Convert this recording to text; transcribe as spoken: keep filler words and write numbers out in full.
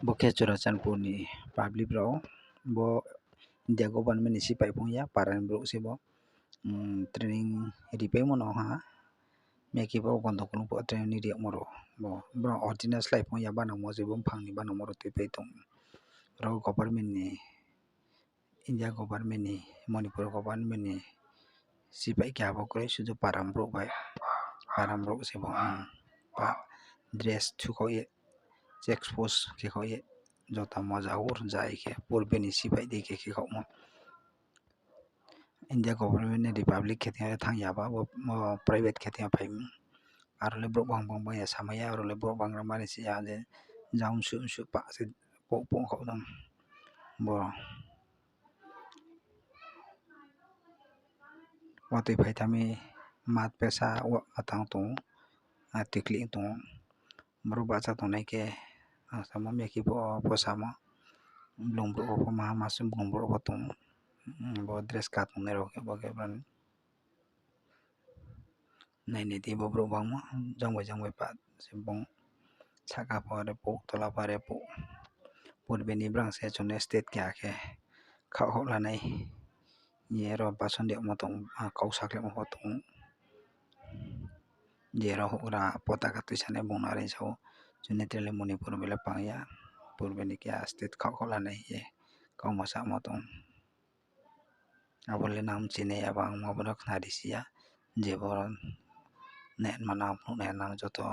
Bo khe Churachandpur ni public rao, bo India government ni sipai phung ya, para ni brouh se bo, training ripaimo no ha, mekhe bo gondo kulung pho training ri yagmo rao, bo, bo original slái phung ya, banangmo se bo mphang ni banangmo rao tuipai tong. Ro government ni, India government ni, Manipur government ni sipai khe abo kroi, sudu para brouh bai, para brouh se bo, pa dress thukhaoh ye, check post khe khaoh ye, jota moja ur jai khe, purbe ni sipai dei khe khe khaohmo. India government ni republic khe thing yo thanng ya ba, bo, bo private khe thing yo phai mi. Aro le brouh bang bang bang ya samai ya, aro le brouh bang rao mani si ya je, jang msuh msuh pah se, poh poh khaoh dam. Bo watoi phai tha mi, mat pesa wa ma tang tong ou, a, tikli tong ou. Brouh bahcha tongnai khe, ang samo mekhe bo pho samo, blung brouh pho ma, ma se blung brouh pho tong ou. Bo dress ka tongnai rao khe bo khe brao ni. Nai nai di bo brouh bangmo, jang bai jang bai pa se bung sahka pho are pouh, tola pho are pouh. Purbe ni brang se chung ni state keha khe khaohkhaoh lanai. Ye ro bason di yagmo tong, a, kau sakhlaimo pho tong. Je rao houhgra potaka tuisanai bung no are sa ou, chung ni tre le Manipur bai le pang ya, purbe ni keha state khaohkhaoh lanai ye kauma samo tong. Abo le nang mchinai ya ba, ang abo no khnari si ya, je bo net ma nang phnuh nai nang joto